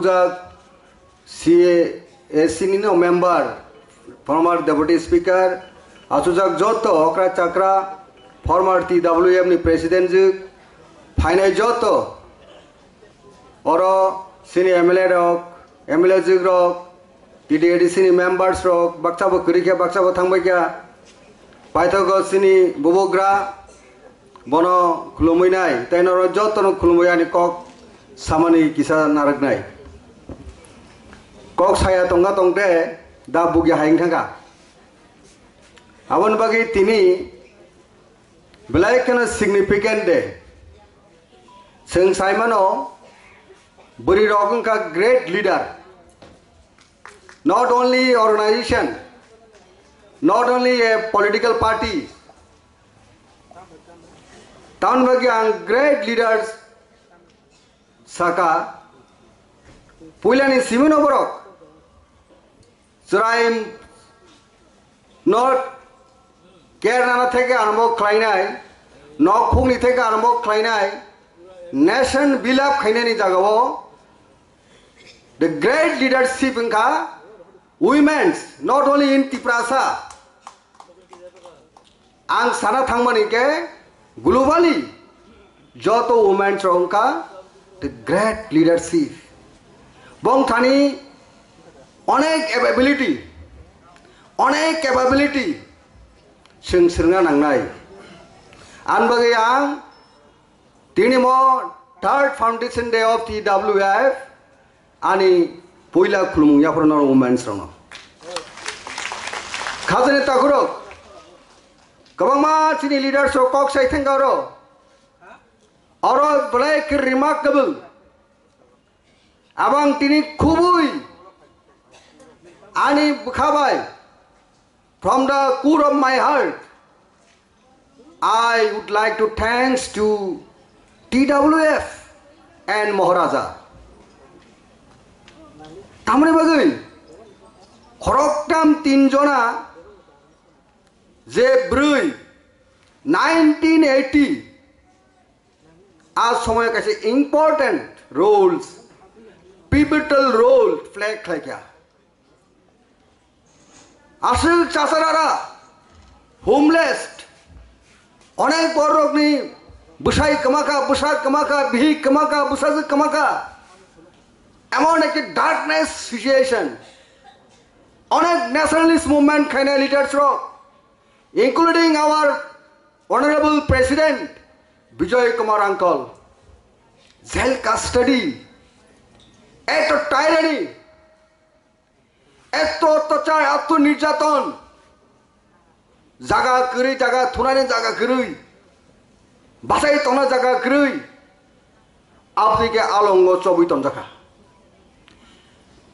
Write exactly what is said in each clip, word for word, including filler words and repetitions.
Asujak C A C ni no member, former deputy speaker, asujak joto okra chakra, former T W F ni president jwk, phainai joto oro chini M L A rok, M L A jwk rok, T T A D C ni members rok, baksa bo kwrwi khe, baksa bo thangbai khe, paithago chini bubagra, bono khulumwi nai, tei norok jotono khulumwi ani kok samani kisa narwknai. Kok saya tongkha tongte da bugya hai wngkha kha. Aboni bagwi tini belai kheno significant day. Chwng sai mano, bwrwi rok wngkha great leader. Not only organization, not only a political party, tamni bagwi ang great leaders saka, puilani simino borok chwrai not care nana theke arombo khlainai, nok phukni theke arombo khlainai, nation build up khainani jagao the great leadership wngkha women's, not only in Tiprasa. Ang sana thangmani khe globally joto women rok wngkha the great leadership. Bongthani onek ability, onek capability chwng swrwngna nangnai. Ani bagwi ang tini mo third foundation day of T W F ani puila khulumung yaphuru norok women's rokno. Khajani takhurok, kwbangma chini leaders rok kok sai thangka oro. Oro belai khe remarkable. Abang tini khubui ani bwkha bai, from the core of my heart, I would like to thanks to T W F and Maharaja. Tamoni bagwi khoroktham tin jona je bwrwi nineteen eighty a somoyo kaisa important roles, pivotal role play khlaikha. Aswk chasarara, homeless, onek borokni bwsai kwmakha, bwsa kwmakha, bihik kwmakha, bwsajwk kwmakha. Emon ekti darkness situation. Onek nationalist movement khainai leaders rok, including our Honorable President Bijoy Kumar uncle, jail custody, eto tyranny, eto ottachar, eto nirjaton, jaga kwrwi, jaga thunani jaga kwrwi, bachai tongna jaga kwrwi, aboni khe alongo chobwi tonjakha.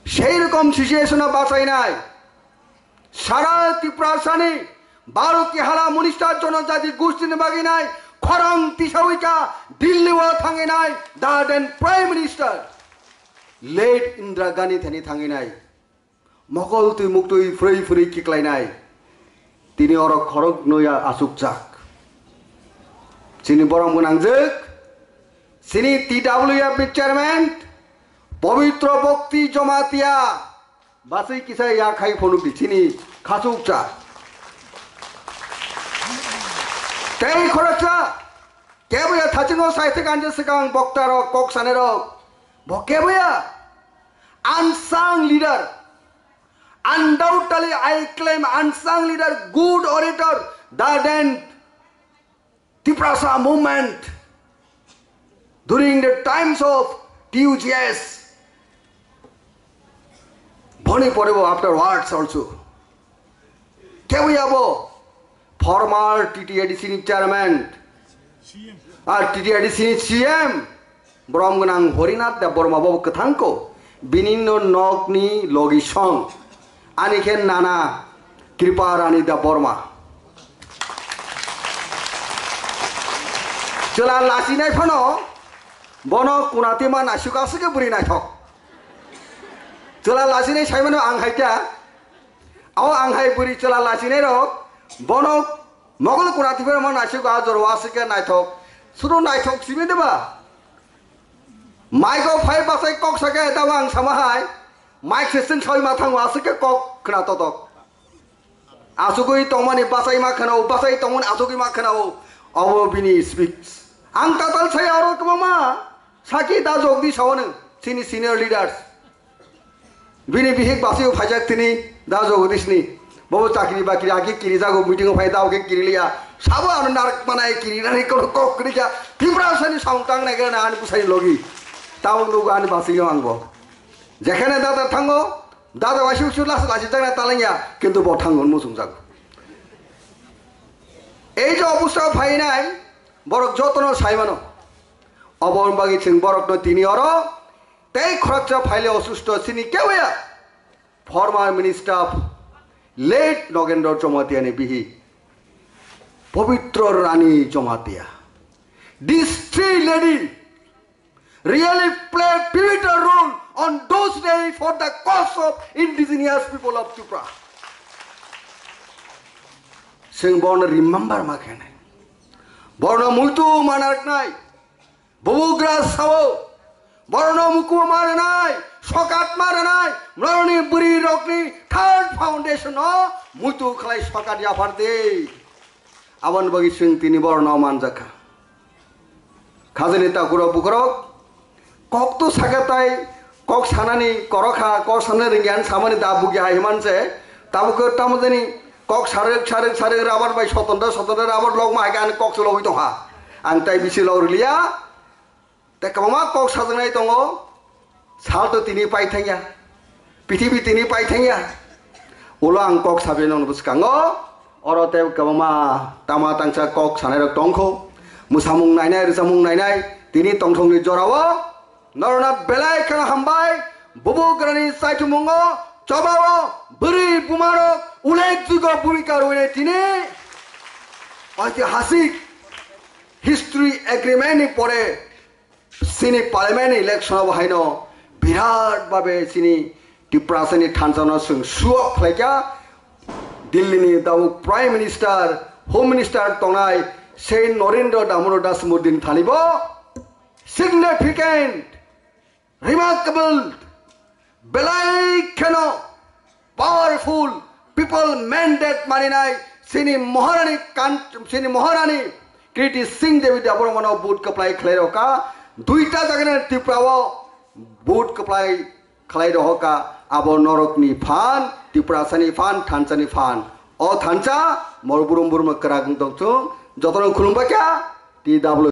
Sei rokom situation o bachainai sara Tiprasani Bharoti hala Munista Jonojati Gushtini baginai khorang tisawika Delhi o thanginai da then Prime Minister late Indira Gandhi thani thanginai. Mokol twi muktwi phwrwi phwrwi kiklainai. Tini oro khorok noya asukjak. Chini borom gwnangjwk, chini T W F ni chairman, Pabitra Bhakti Jamatia, bachwi kisa yakhai phunukdi chini khachukcha. Tei khoroksa, keboya thachingo saithek anje swkang boktarok, kok sanirok, bo keboya unsung leader. Undoubtedly, I claim unsung leader, good orator, the then Tiprasa movement during the times of T U G S. Boni pore bo afterwards also. Keboya bo former T T A D C ni chairman, ar T T A D C ni C M, borom gwnang Horinath Debbarma bo kwthangko, bini no nokni logi song, ani khe nana Kripa Rani Debbarma. Chwla lachinai phano bono kunati ma naisuk aswk khe bwrwi naithok. Chwla lachinai saimano ang hai kha, o ang hai bwrwi chwla lachinai rok bono mogol kunati phano ma naisuk a joro aswk khe naithok. Sudo naithok simi de ba? Mic o phai bachai kok sake da ang sama hai. Mic se chwng sawi ma thango aswk khe kok khna totok. Asugwi tongmani bachai ma khna o, bachai tongmani asugwi ma khna o. Obo bini speech. Ang tatal sai aro kwbangma saki da jogdi sawono chini senior leaders. Bini bihik basio phaijak tini da Jagadish ni. Bobo chakri bakri agi kiri jago meeting o phai da oke kiri liya. Sabo ano narak manai kiri nani kono kok kiri kya. Tiprasa ni sound tang nai gana ani busai logi. Tabuk nugo ani basio angbo. Jekhane da da thango, da da waisi usu las lasi jagna talangya, kintu bo thango musung jago. Ei je obusta phainai, borok jotono saimano. Obon bagi chwng borokno tini oro tei khoroksa phaile osusto chini keweya former minister late Nogendra Jamatia ni bihi Pabitra Rani Jamatia. This three lady really play pivotal role on those days for the cause of indigenous people of Tripura. Chwng borno remember ma khenai. Borno muitu manaknai. Bubugra sao, borno mukumo ma rwnai, sokat ma rwnai, norokni bwrwi rokni third foundation no muitu khlai sokat yaphar de. Aboni bagwi chwng tini borno manjakha. Khajani takuro bukrok, kok to saka tai, kok sanani korokha, kok sanani ringyan samani da bugi hai manse, tabuk tamo jani kok sarek sarek sarek rabar bai sotonda sotonda rabar lok ma hai kok chulogwi tongha. Ang tai bisi lok riliya. Tei kwbangma kok sajaknai tongo, sal to tini pai thangya, pithibi tini pai thangya. Ulo ang kok sabi nong bwskango, oro tei kwbangma tama tangsa kok sanai rok tongkho, mwsamung nainai, rwchapmung nainai, tini tongthokni jorao norona belai kheno hambai, bubugrani chaithumungo, chobao, bwrwi bumarok ullekhojogo bhumika rwinai tini oitihasik history agreement ni pore chini parliament election abo haino birat babe chini Tiprasani thansa no chwng suok khlaikha. Delhi ni tabuk Prime Minister, Home Minister tongnai sei Narendra Damodar Das Modi ni thani bo significant, remarkable, belai kheno powerful people mandate maninai chini Maharani kan-, chini Maharani Kriti Singh Devi Debbarmano vote kwplai khlai rokha, duita jagani Tripura o vote kwplai khlai rokha, abo norokni phan, Tiprasani phan, thansani phan. O thansa mor burum burum kwrak wng tong chung, jotono khulumbai kha, T W